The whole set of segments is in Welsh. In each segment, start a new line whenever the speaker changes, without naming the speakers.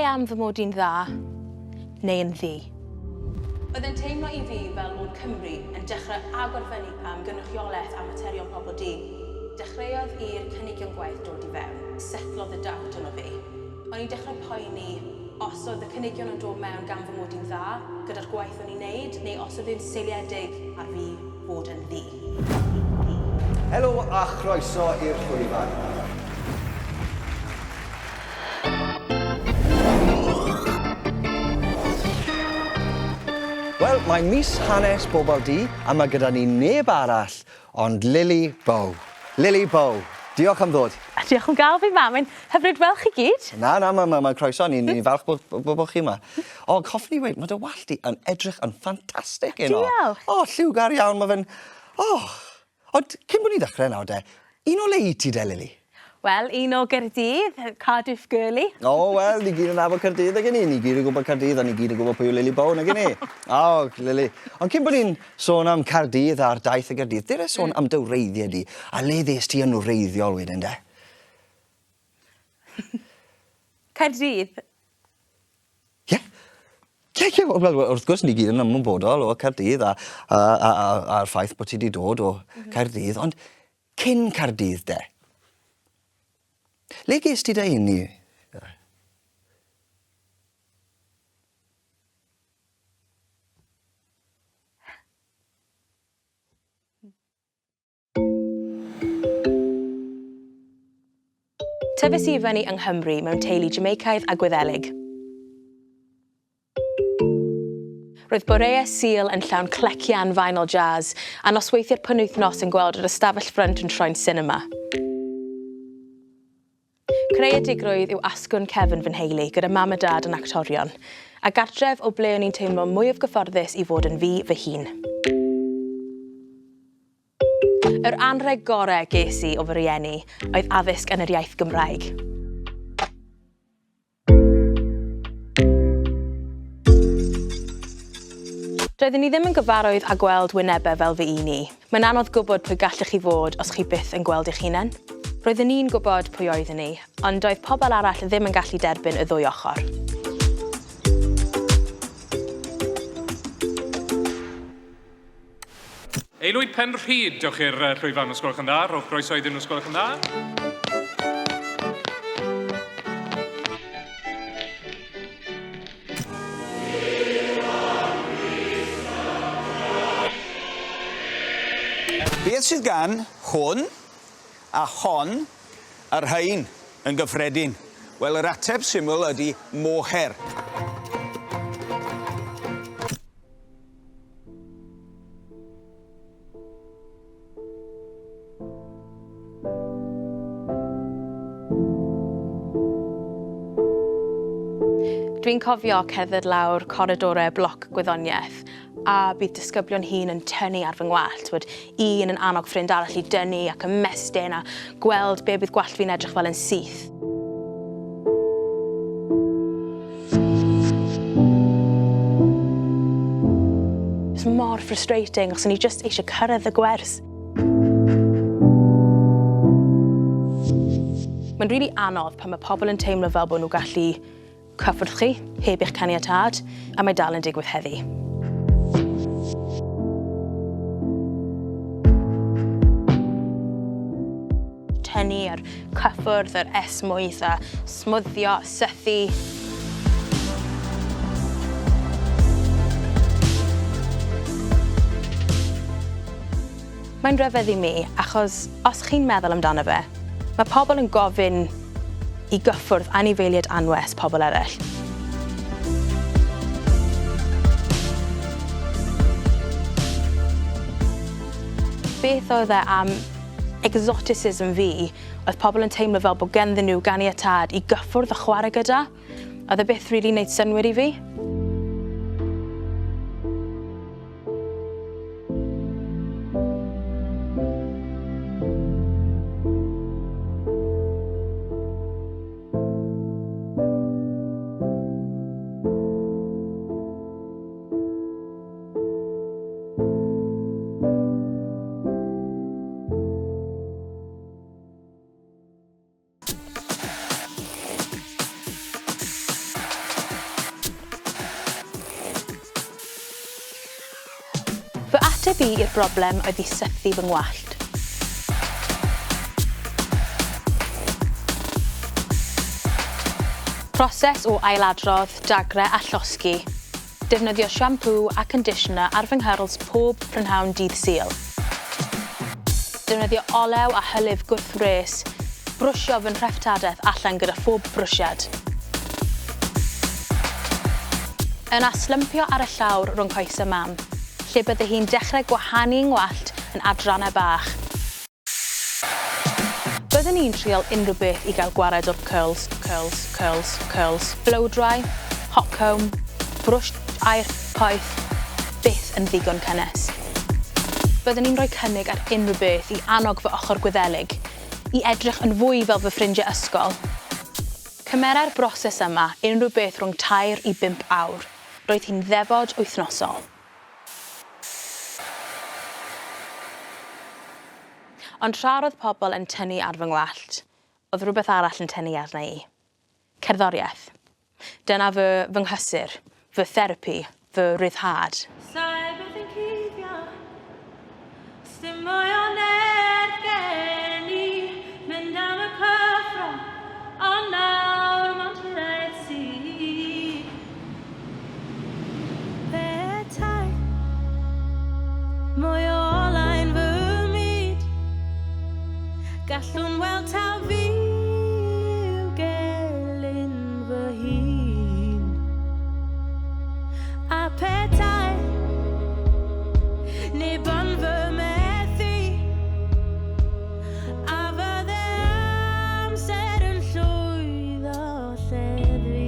Ai am fy mod i'n dda, neu yn ddu? Oedd e'n teimlo i fi fel bod Cymru yn dechrau agor fyny am gynrychiolaeth a materion pobl du. Dechreuodd i'r cynigion gwaith dod i fewn. Setlodd y doubt yno fi. O'n i'n dechrau poeni os oedd y cynigion yn dod mewn gan fy mod i'n dda gyda'r gwaith o'n i'n neud, neu os oedd e'n seiliedig ar fi fod yn ddu.
Helo a chroeso i'r llwyfan. Wel, mae mis hanes bobl du a mae gyda ni neb arall ond Lily Bow. Lily Bow, diolch am ddod.
A diolch am gael fi 'ma, mae'n hyfryd weld chi gyd.
Na, na, mae ma, ma croeso, ni'n ni falch bod, bod, bod chi yma. O, hoffwn i weud, mae dy wallt di yn edrych yn ffantastig heno.
Diolch.
O, lliwgar iawn, mae fe'n... O, Ond cyn bod ni'n dechrau nawr de, un o le i ti de, Lily?
Wel, un o Gaerdydd, Cardiff girly.
O, wel, ni gyd yn nabod Caerdydd ag ni. Ni gyd yn gwybod Caerdydd, a ni gyd yn gwybod pwy yw Lily Bow, nag ni? O, Lily. Ond cyn bod ni'n sôn am Caerdydd a'r daith y Gaerdydd, dere sôn mm. am dy wreiddiau di, a le ddes ti yn wreiddiol wedyn de?
Caerdydd.
Ie. Ie, ie, wel, wrth gwrs, ni gyd yn ymwybodol o Caerdydd a, a, a, a, a'r ffaith bod ti wedi dod o mm -hmm. Caerdydd, ond cyn Caerdydd de, le ges ti dy eni?
Tyfais i fyny yng Nghymru mewn teulu Jamaicaidd a Gwyddelig. Roedd boreau Sul yn llawn clecian vinyl jazz a nosweithiau'r penwythnos yn gweld yr ystafell ffrynt yn troi'n sinema. Creadigrwydd yw asgwrn cefn fy nheulu, gyda mam a dad yn actorion, a gartref o ble o'n i'n teimlo mwyaf gyfforddus i fod yn fi fy hun. Yr anrheg gorau ges i o fy rhieni oedd addysg yn yr iaith Gymraeg. Doeddwn i ddim yn gyfarwydd â gweld wynebau fel fy un i. Mae'n anodd gwybod pwy gallech chi fod os chi byth yn gweld eich hunain. Roeddwn i'n gwybod pwy oeddwn i, ond doedd pobl arall ddim yn gallu derbyn y ddwy ochr.
Aelwyd Penrhyd, dewch i'r llwyfan os gwelwch yn dda. Rhowch groeso iddyn nhw os gwelwch yn dda.
Beth sydd gan hwn a hon a rhain yn gyffredin? Wel, yr ateb syml ydy moher.
Dwi'n cofio cerdded lawr coridorau bloc gwyddoniaeth a bydd disgyblion hŷn yn tynnu ar fy ngwallt, bod un yn annog ffrind arall i dynnu ac ymestyn a gweld be bydd gwallt fi'n edrych fel yn syth. It's mor frustrating achos o'n i jyst eisiau cyrraedd y gwers. Mae'n rili anodd pan mae pobl yn teimlo fel bod nhw gallu cyffwrdd chi heb eich caniatâd, a mae dal yn digwydd heddi. Tynnu a'r cyffwrdd, yr esmwyth a smwddio, sythu. Mae'n rhyfedd i mi, achos os chi'n meddwl amdano fe, mae pobl yn gofyn i gyffwrdd anifeiliaid anwes pobl eraill. Beth oedd e am exoticism fi, oedd pobl yn teimlo fel bod ganddyn nhw ganiatâd i gyffwrdd a chwarae gyda. Oedd e byth rili wneud synnwyr i fi. ymateb i i'r broblem oedd i sythu fy ngwallt. Proses o ailadrodd, dagre a llosgi. Defnyddio siampŵ a conditioner ar fy nghyrls pob prynhawn dydd Sul. Defnyddio olew a hylif gwrth-wres, brwsio fy nhreftadaeth allan gyda phob brwsiad. Yna slympio ar y llawr rhwng coesau mam, lle bydde hi'n dechrau gwahanu 'ngwallt yn adrannau bach. Byddwn i'n trial unrhyw beth i gael gwared o'r curls, curls, curls, curls, blow dry, hot comb, brwsh aer poeth, byth yn ddigon cynnes. Byddwn i'n rhoi cynnig ar unrhyw beth i annog fy ochr Gwyddelig, i edrych yn fwy fel fy ffrindiau ysgol. Cymerai'r broses yma unrhyw beth rhwng tair i bump awr. Roedd hi'n ddefod wythnosol. Ond tra roedd pobl yn tynnu ar fy ngwallt, oedd rhywbeth arall yn tynnu arna i. Cerddoriaeth. Dyna fy fy nghysur, fy therapi, fy rhyddhad.
Sa'i byth yn cuddio, 'sdim mwy o nerth gen i, mynd am y cyffro, ond nawr mond hiraeth sy. Petai mwy o olau'n fy myd, gallwn weld taw fi yw gelyn fy hun. A petai neb yn fy methu, a fydde amser yn llwyddo lleddfu.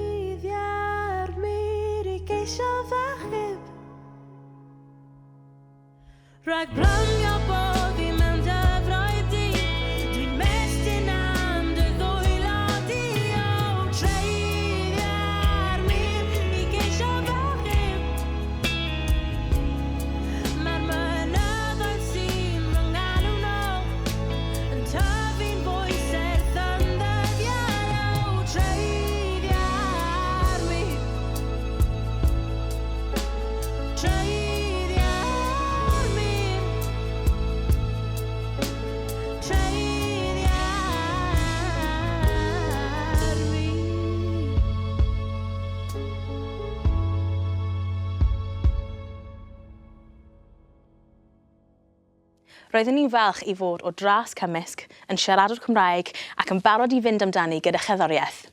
Treiddia'r mur i geisio f'achub Rhag plymio boddi mewn dyfroedd du. Dwi'n mestyn am dy ddwylo di, o treiddia'r mur i geisio f'achub. Mae'r mynyddoedd sy'n fy ngalw nôl yn tyfu'n fwy serth yn ddyddiau, o treiddia'r mur. Treiddia'r mur. Treiddia'r mur.
Roeddwn i'n falch i fod o dras cymysg, yn siaradwr Cymraeg ac yn barod i fynd amdani gyda cherddoriaeth.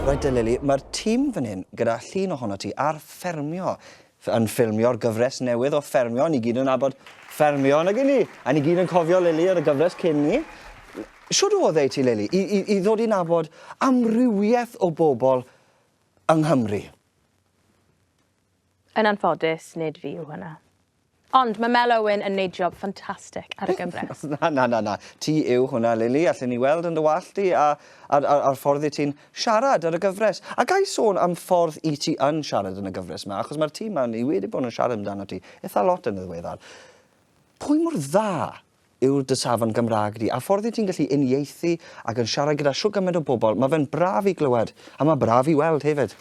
Reit te Lily, mae'r tîm fan hyn gyda llun ohono ti ar ffermio, yn ffilmio'r gyfres newydd o Ffermio, ni gyd yn nabod Ffermio, nag 'yn ni? A ni gyd yn cofio Lily ar y gyfres cyn 'ny. Shwd o'dd e i ti Lily, i i i ddod i nabod amrywieth o bobl yng Nghymru?
Yn anffodus, nid fi yw hwnna. Ond mae Mel Owen yn neud job ffantastig ar y gyfres.
Na, na, na, na. Ti yw hwnna, Lily. Allen ni weld yn dy wallt di a, a'r, a'r, a'r ffordd i ti'n siarad ar y gyfres. A ga i sôn am ffordd i ti yn siarad yn y gyfres yma, achos mae'r tîm 'ma, ni wedi bod yn siarad amdano ti eitha lot yn y ddiweddar. Pwy mor dda yw'r dy safon Gymraeg di, a ffordd i ti'n gallu uniaethu ac yn siarad gyda shwt gymaint o bobl, mae fe'n braf i glywed, a mae braf i weld hefyd.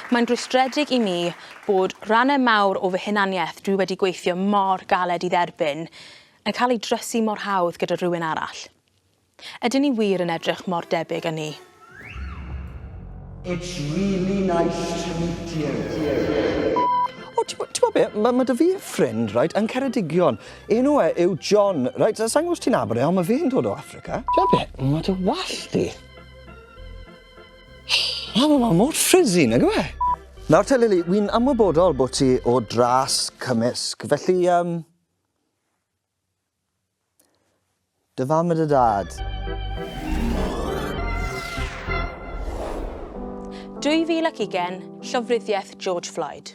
Mae'n rhwystredig i mi bod rhannau mawr o fy hunaniaeth dwi wedi gweithio mor galed i dderbyn yn cael ei drysu mor hawdd gyda rhywun arall. Ydyn ni wir yn edrych mor debyg â ni?
It's really nice to meet you. O, ti'n gwybod be? Mae ma 'da fi ffrind, right, yn Ceredigion. Enw e yw John, right? Sa i'n gwybod os ti'n nabod e, ond mae fe'n dod o Affrica. Ti'n gwybod be? Mae dy wallt di. O, mae mor frizzy, nag yw e? Nawr te, Lily, wi'n ymwybodol bod ti o dras cymysg, felly, um, Dy fam a dy dad.
2020, llofruddiaeth George Floyd.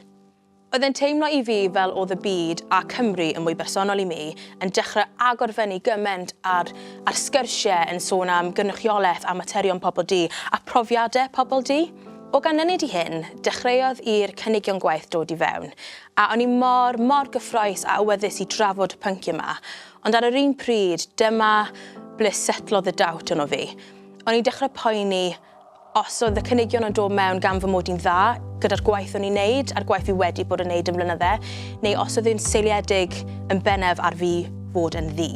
Oedd e'n teimlo i fi fel oedd y byd a Cymru yn mwy bersonol i mi yn dechrau agor fyny gymaint ar, ar sgyrsiau yn sôn am gynrychiolaeth a materion pobl du a profiadau pobl du. O ganlyniad i hyn, dechreuodd i'r cynigion gwaith dod i fewn, a o'n i mor, mor gyffrous a awyddus i drafod y pynciau yma, ond ar yr un pryd, dyma ble setlodd y doubt yno fi. O'n i'n dechrau poeni os oedd y cynigion yn dod mewn gan fy mod i'n dda gyda'r gwaith o'n i'n neud a'r gwaith fi wedi bod yn neud yn blynydde, neu os oedd e'n seiliedig yn bennaf ar fi fod yn ddu.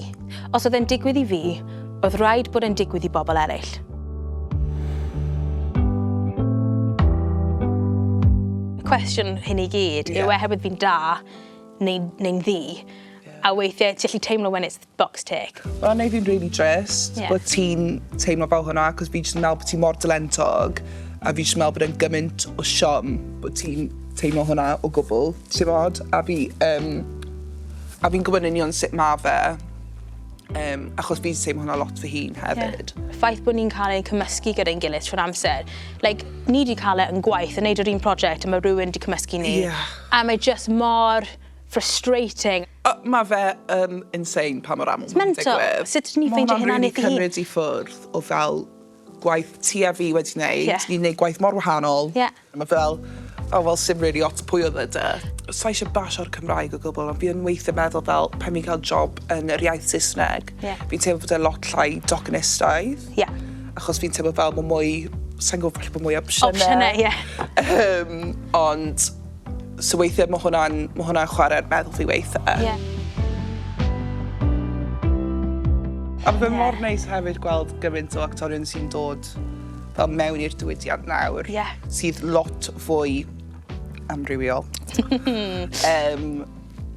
Os oedd e'n digwydd i fi, oedd rhaid bod e'n digwydd i bobl eraill. Y cwestiwn hyn i gyd yw oherwydd fi'n da neu, neu'n ddu, a weithiau ti'n gallu teimlo when it's box tick.
Mae'n neud fi'n really drist bod ti'n teimlo fel hwnna, cos fi jyst yn meddwl bod ti mor dalentog, a fi jyst yn meddwl bod e'n gymaint o siom bod ti'n teimlo hwnna o gwbl, ti'n bod? A fi, um, a fi'n gwybod yn union sut ma fe, um, achos fi 'di teimlo hwnna lot fy hun hefyd.
Yeah. Ffaith bod ni'n cael ein cymysgu gyda'n gilydd trwy'r amser. Like, ni 'di cael e yn gwaith, yn neud yr un prosiect, a mae rhywun 'di cymysgu ni.
Yeah.
A mae just mor frustrating.
Mae fe yn insane pa mor aml mae'n
digwydd. Mental. Sut ydyn ni'n ffeindio hynna
Mae hwnna'n rili cymryd i ffwrdd o fel gwaith ti a fi wedi wneud. Yeah. Ni'n gwneud gwaith mor wahanol.
Yeah.
Mae fel, oh well, sim really ots pwy oedd e de. Sa eisiau basio'r Cymraeg o gwbl, ond fi yn weithio meddwl fel pan fi'n cael job yn yr iaith Saesneg, fi'n teimlo bod e lot llai docenistaidd.
Yeah.
Achos fi'n teimlo fel mae mwy, sa'n gwybod falle bod mwy opsiynau.
Opsiynau, ie.
Yeah. Ond So weithiau mae hwnna'n ma hwnna chwarae'r meddwl fi weithiau.
Yeah.
A fe mor neis hefyd gweld gymaint o actorion sy'n dod fel mewn i'r diwydiant nawr.
Yeah.
Sydd lot fwy amrywiol.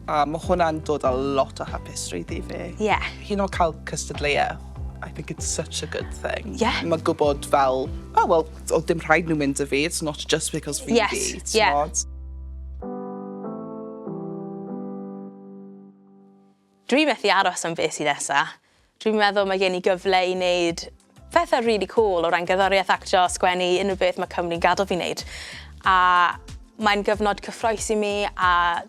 A mae hwnna'n dod â lot o hapusrwydd i fi.
Yeah.
Hyn o cael cystadleuaeth, I think it's such a good thing.
Yeah.
Mae gwybod fel, oh well, oedd dim rhaid nhw mynd â fi, it's not just because fi'n
yes.
fi,
yeah. Dwi methu aros am beth sydd nesa. Dwi'n meddwl mae gen i gyfle i wneud pethau really cool o ran gerddoriaeth, actio, sgwennu, unrhyw beth mae Cymru'n gadael fi wneud. A mae'n gyfnod cyffrous i mi a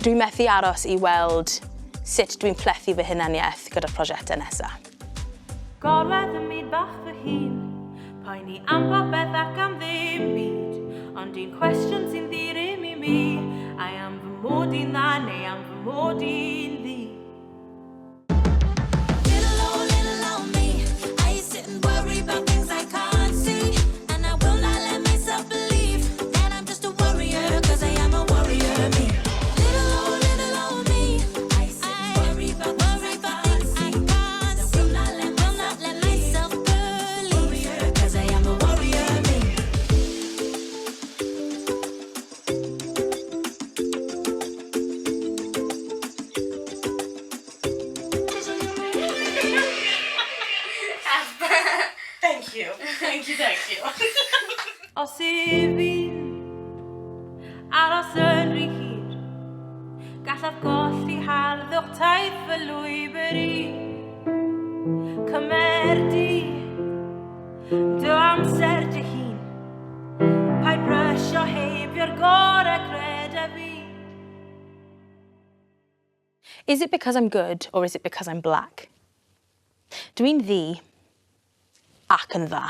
dwi'n methu aros i weld sut dwi'n plethu fy hunaniaeth gyda'r prosiectau nesaf.
Gorwedd ym myd bach fy hun, poeni am popeth ac am ddim byd, ond un cwestiwn sy'n ddirym i mi, ai am fy mod i'n dda neu am fy mod i'n ddu?
Little old, little old me. I sit and worry about things I can't see. And I will not let myself believe that I'm just a worrier, 'cause I am a warrior, me. Little old me. I sit and worry about things I can't see. And I will not let myself believe. Warrior, 'cause I am a warrior, me.
Thank you. Thank you, thank you.
Os i fi'n aros yn rhy hir, gallaf golli harddwch taith fy lwybr i. Cymer di dy amser dy hun, paid brysio heibio'r gorau creda fi.
Is it because I'm good or is it because I'm black? Dwi'n ddu ac yn dda.